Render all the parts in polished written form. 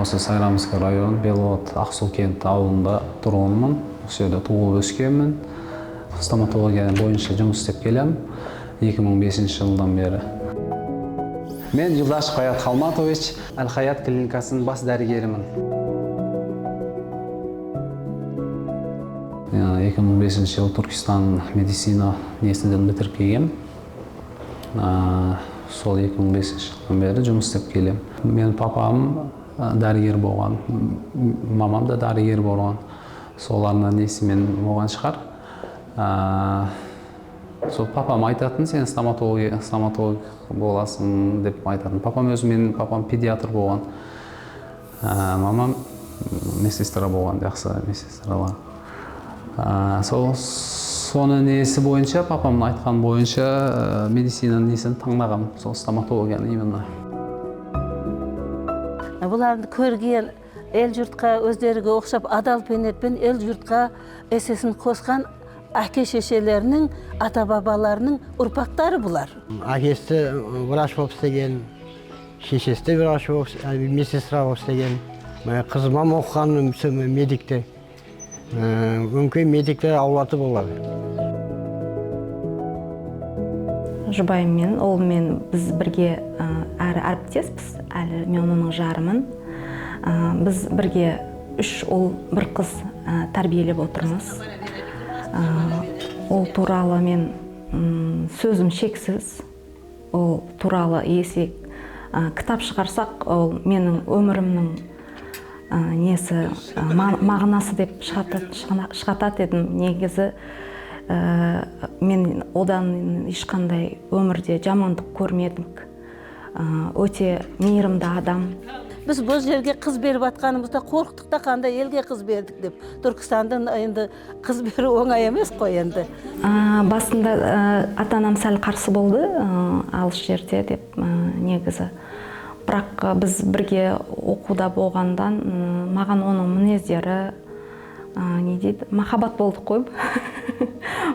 Осы Сайрамский район, Беловод, Ақсукент ауылында тұрғынмын. Осы жерде туылып өскенмін. Стоматология бойынша жұмыс істеп келемін 2005 жылдан бері. Мен Юлдашев Хаят Халматович, Әл-Хаят клиникасының бас дәрігерімін. 2005 жылы Түркістан медицина несінден бітіріп келгем. Сол 2005 жылдан бері жұмыс істеп келемін. Менің папам дәрігер болған, мамам да дәрігер болған. Солардың несімен болған шығар. Сол папам айтатын, сен стоматолог боласың деп айтатын. Папам өзі, менің папам педиатр болған. Мамам медсестра болған, жақсы медсестралар. Сол соны несі бойынша, папамның айтқан бойынша медицинаның несін таңдағам, сол стоматологияны именно. Бұларды көрген ел жұртқа өздеріге ұқсап адал пенетпен ел жұртқа есесін қосқан әке шешелерінің, ата бабаларының ұрпақтары бұлар. Әкесі врач болып істеген, шешесі де врач болып, медсестра болып істеген. Қызым оқыған медикте. Өңкей медиктер аулаты болады. Жұбайыммен, ол мен біз бірге әрі әріптеспіз, әлі мен оның жарымын. Біз бірге 3 ұл, 1 қыз тәрбиелеп отырмыз. Ол туралы мен сөзім шексіз. Ол туралы есек кітап шығарсақ, ол менің өмірімнің несі, мағынасы деп шығатат едім. Негізі мен одан ешқандай өмірде жамандық көрмедім. Өте мейірімді адам. Біз бұл жерге қыз беріп атқанымызда қорықтық та, қандай елге қыз бердік деп. Түркістандан енді қыз беру оңай емес қой енді. Басында ата-анам сәл қарсы болды, алыс жерде деп негізі. Бірақ біз бірге оқуда болғандан маған оның мінездері, не дейді, махаббат болдық қой.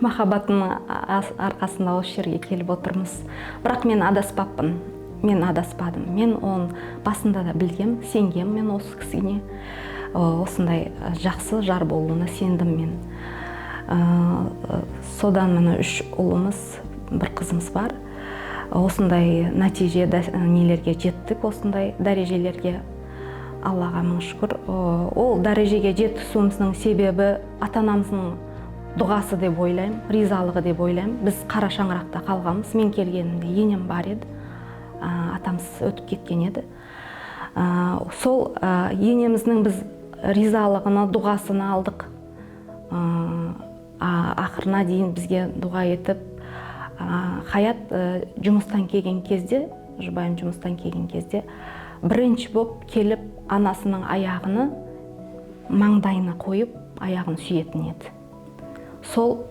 Махаббаттың арқасында осы жерге келіп отырмыз. Бірақ мен адаспаппын. Мен адаспадым. Мен оның басында да білгем, сенгем мен осы кісіге. Осындай жақсы жар болуына сендім мен. Содан міне 3 ұлымыз, 1 қызымыз бар. Осындай нәтиже нелерге жеттік, осындай дәрежелерге. Аллаға мың шүкір. Ол дәрежеге жетісуіміздің себебі ата-анамыздың дұғасы деп ойлаймын, ризалығы деп ойлаймын. Біз қара шаңырақта қалғанбыз. Мен келгенімде енем бар еді. Атамыз өтіп кеткен еді. Сол енеміздің біз ризалығына, дұғасына алдық. Ақырына дейін бізге дұға етіп, Хаят жұмыстан келген кезде, жұбайым жұмыстан келген кезде бірінші боп келіп анасының аяғыны маңдайына қойып, аяғын сүйетін еді. Сол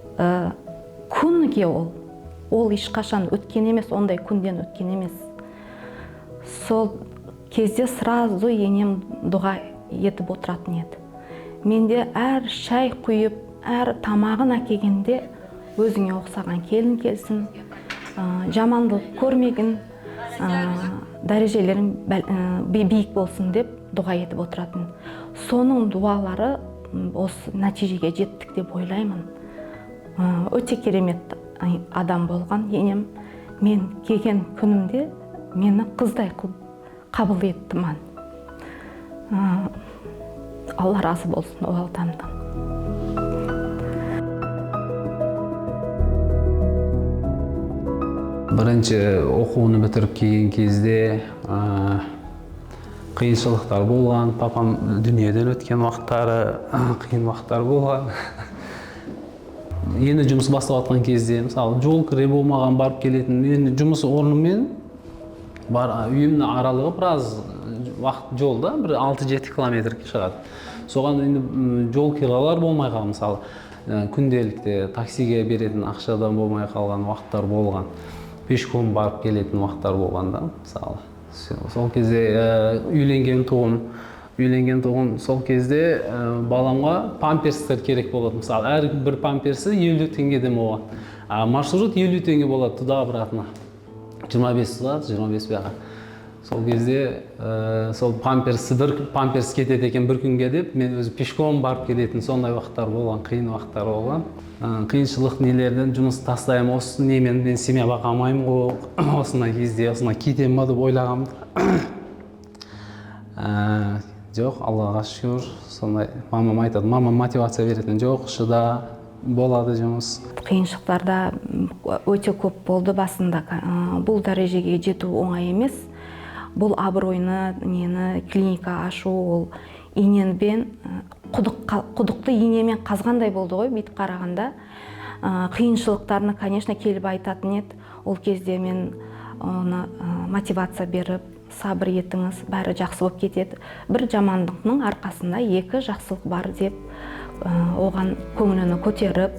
күніге ол ешқашан өткен емес, ондай күнден өткен емес. Сол кезде сразу енем дұға етіп отыратын еді. Менде әр шай құйып, әр тамағын әкегенде өзіңе ұқсаған келін келсін, жамандық көрмегін, дәрежелерің биік болсын деп дұға етіп отыратын. Соның дуалары осы нәтижеге жеттік деп ойлаймын. Өте керемет адам болған енем. Мен келген күнімде мені қыздай қылып қабыл етті маған. Алла разы болсын ол адамдан. Бірінші оқуын бітіріп келген кезде қиыншылықтар болған, папам дүниеден өткен уақыттары, қиын уақыттар болған. Енді жұмыс бастап жатқан кезде, мысалы, жол кіре болмаған, барып келетін, енді жұмыс орнымен бар, үйімнің аралығы біраз уақыт жолда, бір алты-жеті километрге шығады. Соған енді жол киралар болмай қалған, мысалы, күнделікті таксиге беретін ақшадан болмай қалған уақыттар болған. Пешком барып келетін уақыттар болған да, мысалы. Сол кезде үйленген туғым сол кезде баламға памперстер керек болады. Мысалы, әр бір памперсі 50 теңгеден болған. А маршрут 50 теңге болады туда обратно. 25 туда, 25 бұяққа. Сол кезде сол памперс, бір памперс кетеді екен бір күнге деп, мен өзі пешком барып келетін сондай уақыттар болған, қиын уақыттар болған. Қиыншылық нелерден жұмыс тастаймын, осы немен мен семья баға алмаймын ғой, осындай кезде осындай кетемін ба деп ойлағанмын. Жоқ, Аллаға шүкір, сондай мамам айтады, мамам мотивация беретін, жоқ, шыда, болады жұмыс. Қиыншылықтарда өте көп болды басында. Бұл дәрежеге жету оңай емес. Бұл абыройны, нені, клиника ашу, ол иненбен, құдықты инемен қазғандай болды ғой, бүйтіп қарағанда. Қиыншылықтарны, конечно, келіп айтатын еді. Ол кезде мен оны мотивация беріп, сабыр етіңіз, бәрі жақсы болып кетеді. Бір жамандықтың арқасында екі жақсылық бар деп, оған көңіліні көтеріп,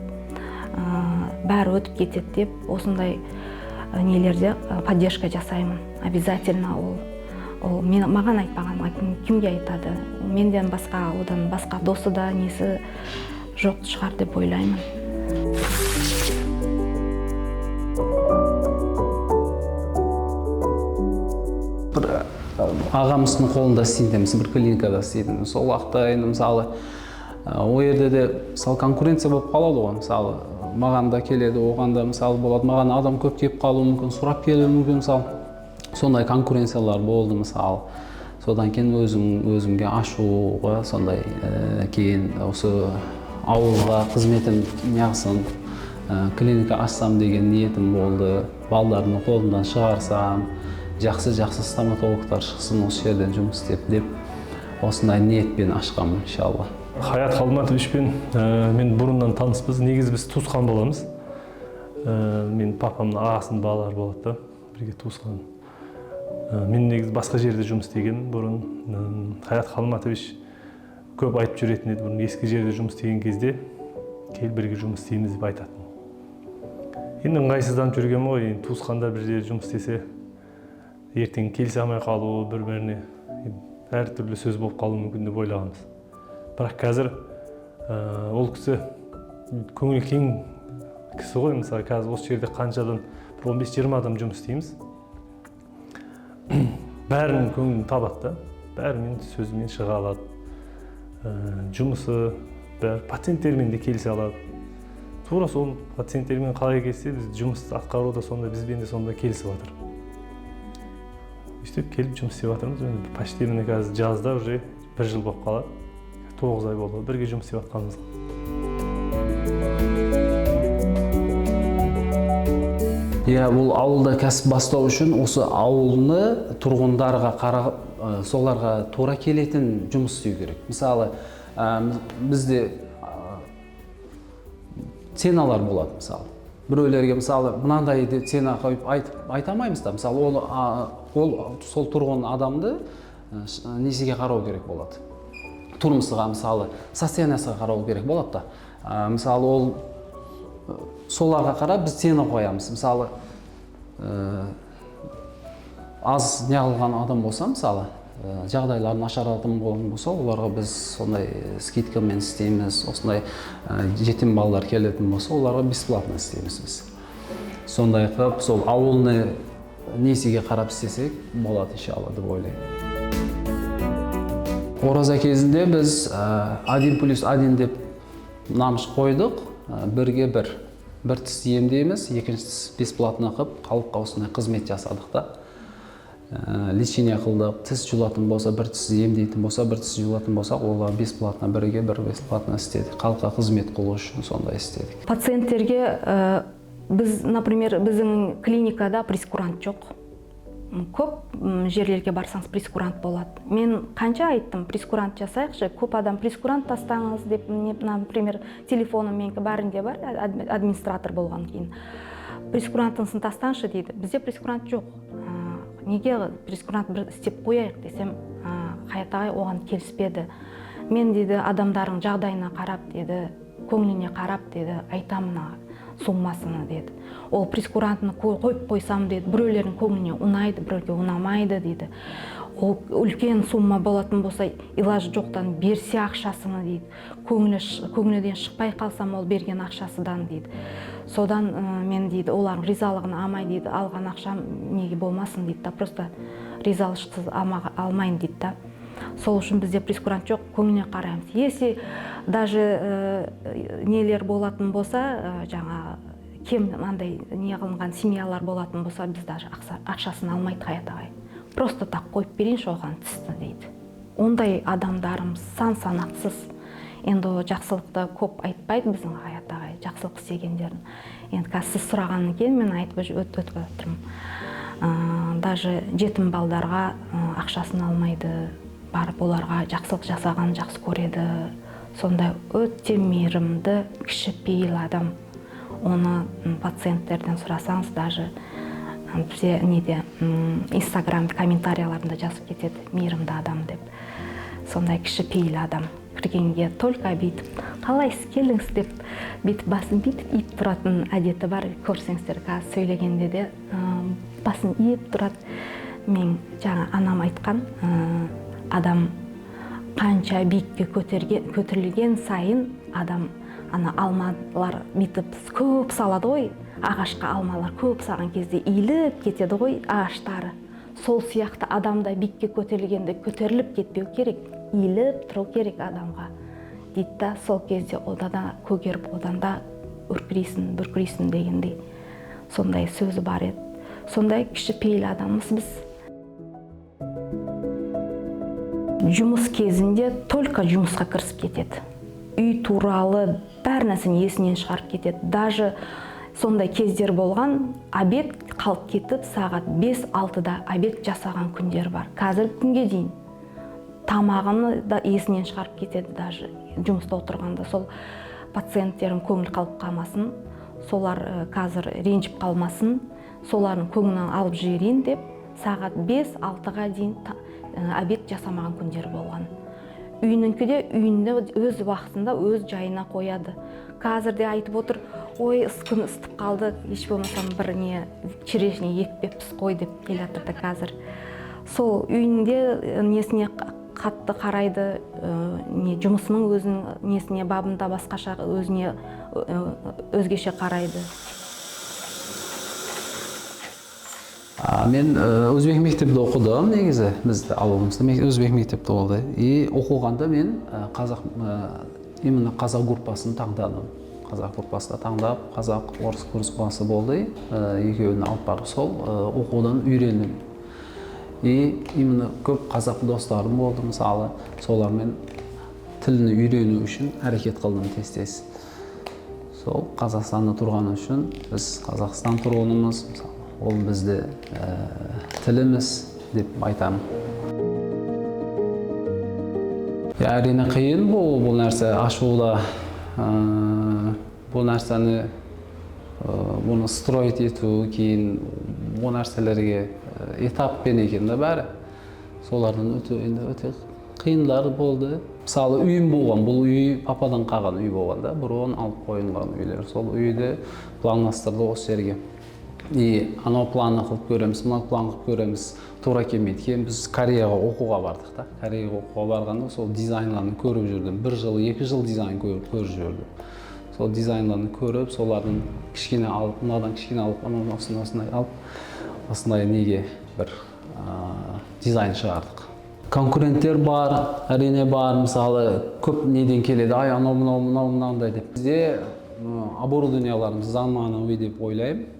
бәрі өтіп кетеді деп, осындай нелерде поддержка жасаймын. Обязательно ол мен, маған айтпаған, кімге айтады? Менден басқа, одан басқа досы да несі жоқ шығар деп ойлаймын. Бір ағамыздың қолында істейтінбіз, бір клиникада істейтінбіз. Сол уақытта енді мысалы, ол жерде де мысалы конкуренция болып қалады ғой, мысалы маған да келеді, оған да мысалы болады, маған адам көп келіп қалуы мүмкін, сұрап келуі мүмкін, мысалы сондай конкуренциялар болды мысалы. Содан кейін өзімге ашуға сондай, кейін осы ауылға қызметім неғысын, клиника ашсам деген ниетім болды. Балдардың қолынан шығарсам, жақсы-жақсы стоматологтар шықсын осы жерден жұмыс істеп деп осындай ниетпен ашқанмын, иншалла. Хаят Халматовичпен мен бұрыннан таныспыз. Негізі біз туысқан боламыз. Мен папамның ағасының балалары болады да, бірге туысқан. Мен негізі басқа жерде жұмыс істегенмін бұрын. Хаят Халматович көп айтып жүретін еді, бұрын ескі жерде жұмыс істеген кезде кел бірге жұмыс істейміз деп айтатын. Енді ыңғайсызданып жүргенмін ғой, енді туысқандар бір жерде жұмыс істесе ертең келісе алмай қалуы, бір-біріне әртүрлі сөз болып қалуы мүмкін деп ойлағанбыз. Бірақ қазір ол кісі көңілі кең кісі ғой, мысалы қазір осы жерде қаншадан бір 15-20 адам жұмыс істейміз. Бәрінің көңілін табады да, бәрімен сөзімен шыға алады. Жұмысы бәрі пациенттермен де келісе алады. Тура сол пациенттермен қалай келсе, біз жұмыс атқаруда сонда бізбен де сонда келісіп жатыр. Өйстіп келіп жұмыс істеп жатырмыз. Енді почти міне қазір жазда уже бір жыл болып қалады. 9 ай болды бірге жұмыс істеп жатқанымызға. Иә, бұл ауылда кәсіп бастау үшін осы ауылны тұрғындарға қарап, соларға тура келетін жұмыс істеу керек. Мысалы, бізде ценалар болады, мысалы. Біреулерге мысалы мынандай деп цена қойып айта алмаймыз да. Мысалы, ол сол тұрғын адамды несиеге қарау керек болады. Тұрмысыға, мысалы, состояниясыға қарау керек болады да. Мысалы, ол соларға қарап біз цена қоямыз. Мысалы, аз неғылған адам болса, мысалы, жағдайлары нашар адам болған болса, оларға біз сондай скидкамен істейміз. Осындай жетім балалар келетін болса, оларға бесплатно істейміз біз. Сондай қылып, сол ауылны несиеге қарап істесек болады, иншалла деп ойлаймын. Ораза кезінде біз 1+1 деп намыс қойдық. Бірге бір. Бір тіс емдейміз, екінші тіс бесплатно қылып, халыққа осындай қызмет жасадық та. Лечение қылдық, тіс жұлатын болса, бір тіс емдейтін болса, бір тіс жұлатын болсақ, олар бесплатно бірге бір бесплатно істедік. Халыққа қызмет қылу үшін сондай істедік. Пациенттерге біз, например, біздің клиникада прейскурант жоқ. Көп жерлерге барсаңыз прейскурант болады. Мен қанша айттым, прейскурант жасайықшы, көп адам прейскурант тастаңыз деп, например, телефоным менікі бәрінде бар, администратор болған кейін. Прейскурантыңсын тастаңызшы дейді. Бізде прейскурант жоқ. Неге прейскурант бір істеп қояйық десем, Хаят ағай оған келіспеді. Мен дейді адамдардың жағдайына қарап деді, көңіліне қарап деді, айтамын суммасыны деді. Ол прейскурантны қойып қойсам деді, біреулердің көңіліне ұнайды, біреуге ұнамайды дейді. Ол үлкен сумма болатын болса, илажы жоқтан берсе ақшасыны дейді. Көңілінен шықпай қалсам ол берген ақшасыдан дейді. Содан мен дейді, олардың ризалығын алмай дейді, алған ақшам неге болмасын дейді да, просто ризалықсыз алмайын дейді да. Сол үшін бізде прейскурант жоқ, көңіліне қараймыз. Если даже нелер болатын болса, жаңа кем андай не қылынған семьялар болатын болса, біз даже ақшасын алмайды Хаят ағай. Просто так қойып берейінші оған тісті дейді. Ондай адамдарымыз сан санақсыз. Енді ол жақсылықты көп айтпайды біздің Хаят ағай, жақсылық істегендерін. Енді қазір сіз сұрағаннан кейін мен айтып өтіп жатырмын. Даже жетім балдарға ақшасын алмайды, барып оларға жақсылық жасаған жақсы көреді. Сондай өте мейірімді, кішіпейіл адам. Оны пациенттерден сұрасаңыз, даже бізде неде, Инстаграм комментарияларында жазып кетеді, мейірімді адам деп. Сондай кішіпейіл адам. Кіргенге только бүйтіп, қалайсыз, келіңіз деп, бүйтіп басын бүйтіп иіп тұратын әдеті бар. Көрсеңіздер, қазір сөйлегенде де басын иіп тұрады. Мен жаңа анам айтқан, адам қанша биікке көтерілген сайын адам ана алмалар бүйтіп көп салады ғой, ағашқа алмалар көп салған кезде иіліп кетеді ғой ағаштары. Сол сияқты адам да биікке көтерілгенде көтеріліп кетпеу керек, иіліп тұру керек адамға дейді да. Сол кезде одан да көгеріп, одан да үркірейсің, бүркірейсің дегендей сондай сөзі бар еді. Сондай кішіпейіл адамбыз біз. Жұмыс кезінде только жұмысқа кірісіп кетеді. Үй туралы бәр нәрсені есінен шығарып кетеді. Даже сондай кездер болған, обед қалып кетіп, сағат 5-6-да обед жасаған күндер бар. Қазіргі күнге дейін тамағын да есінен шығарып кетеді, даже жұмыста отырғанда. Сол пациенттерім көңіл қалып қалмасын, солар қазір ренжіп қалмасын, солардың көңілін алып жіберейін деп сағат 5-6-ға дейін обед жасамаған күндер болған. Үйінікі де үйінде өз уақытында өз жайына қояды. Қазір де айтып отыр, ой, күн ысытып қалды, еш болмасам бір не черешня екпеппіз қой деп келе жатыр да қазір. Сол үйінде несіне қатты қарайды, не жұмысының өзінің несіне бабында басқаша өзіне өзгеше қарайды. Мен өзбек мектебінде оқыдым негізі, бізді ауылымызда өзбек мектепте болды. И оқығанда мен қазақ, именно қазақ группасын таңдадым. Қазақ группасында таңдап, қазақ орыс группасы болды. Екеуін алып барып сол оқудан үйрендім. И именно көп қазақ достарым болды, мысалы, солармен тілін үйрену үшін әрекет қылдым тез-тез. Сол Қазақстанда тұрған үшін біз Қазақстан тұрғынымыз, мысалы, ол бізді тіліміз деп айтамын. Әрине қиын бұл нәрсе ашуда, бұл нәрсені, бұны строить ету кейін бұл нәрселерге этаппен екен да бәрі. Солардан өте, енді өте қиындар болды. Мысалы, үйім болған, бұл үй пападан қалған үй болған да, бұрын алып қойылған үйлер. Сол үйді планластырды осы жерге. И анау планны қылып көреміз, мынау план қылып көреміз, тура келмейді. Кейін біз Кореяға оқуға бардық та. Кореяға оқуға барғанда сол дизайнларын көріп жүрдім. 1 жыл, 2 жыл дизайн көріп жүрдім. Сол дизайнларын көріп, солардың кішкене алып, мынадан кішкене алып, анау осындай, осындай алып, осындай неге бір дизайн шығардық. Конкуренттер бар, әрине бар, мысалы, көп неден келеді, ай, анау, мынау, мынау, мынандай деп. Бізде оборудованияларымыз заманауи деп ойлаймын.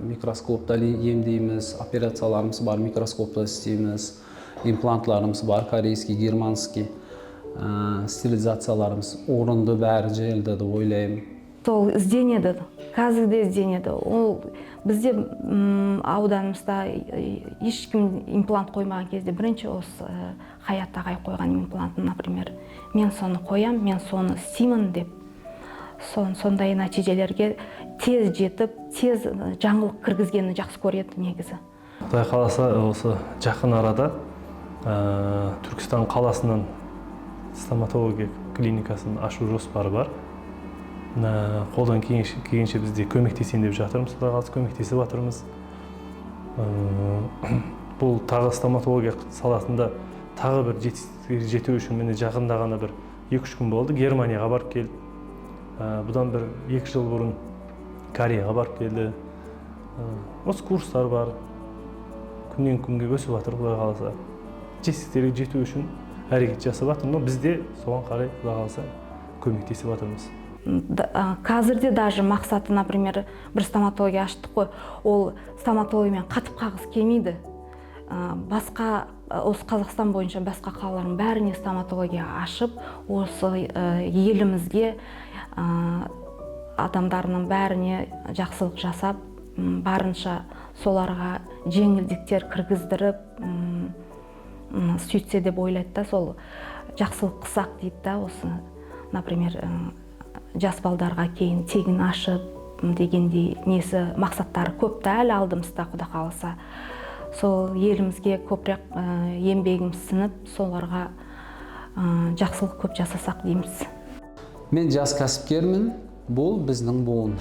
Микроскопта емдейміз, операцияларымыз бар, микроскопта істейміз, имплантларымыз бар, корейский, германский, стерилизацияларымыз орынды бәрі жерде деп ойлаймын. Сол ізденеді, қазір де ізденеді. Ол бізде, ауданымызда ешкім имплант қоймаған кезде бірінші осы Хаят ағай қойған имплантын, например, мен соны қоям, мен соны істеймін деп. Сондай нәтижелерге тез жетіп, тез жаңылық кіргізгенді жақсы көреді негізі. Құдай қаласа, осы жақын арада Түркістан қаласынан стоматология клиникасын ашу жоспары бар. Қолдан келгенше біз де көмектесейін деп жатырмыз, Құдай қаласа көмектесіп жатырмыз. Бұл тағы стоматология саласында тағы бір жетістікке жету үшін, міне, жақында ғана бір 2-3 күн болды, Германияға барып келді. Бұдан бір 2 жыл бұрын Кореяға барып келді. Осы курстар бар, күннен күнге өсіп жатыр. Құдай қаласа, жетістіктерге жету үшін әрекет жасап жатыр. Но біз де соған қарай, құдай қаласа, көмектесіп жатырмыз. Қазірде даже мақсаты, например, бір стоматология аштық қой, ол стоматологиямен қатып қалғысы келмейді. Басқа осы Қазақстан бойынша басқа қалалардың бәріне стоматология ашып, осы елімізге, адамдарының бәріне жақсылық жасап, барынша соларға жеңілдіктер кіргіздіріп, сөйтсе деп ойлайды да. Сол жақсылық қылсақ дейді да. Осы, например, жас балдарға кейін тегін ашып дегендей несі, мақсаттары көп та әлі алдымызда. Құда қаласа, сол елімізге көбірек еңбегіміз сіңіп, соларға жақсылық көп жасасақ дейміз. Мен жас кәсіпкермін, бұл біздің буын.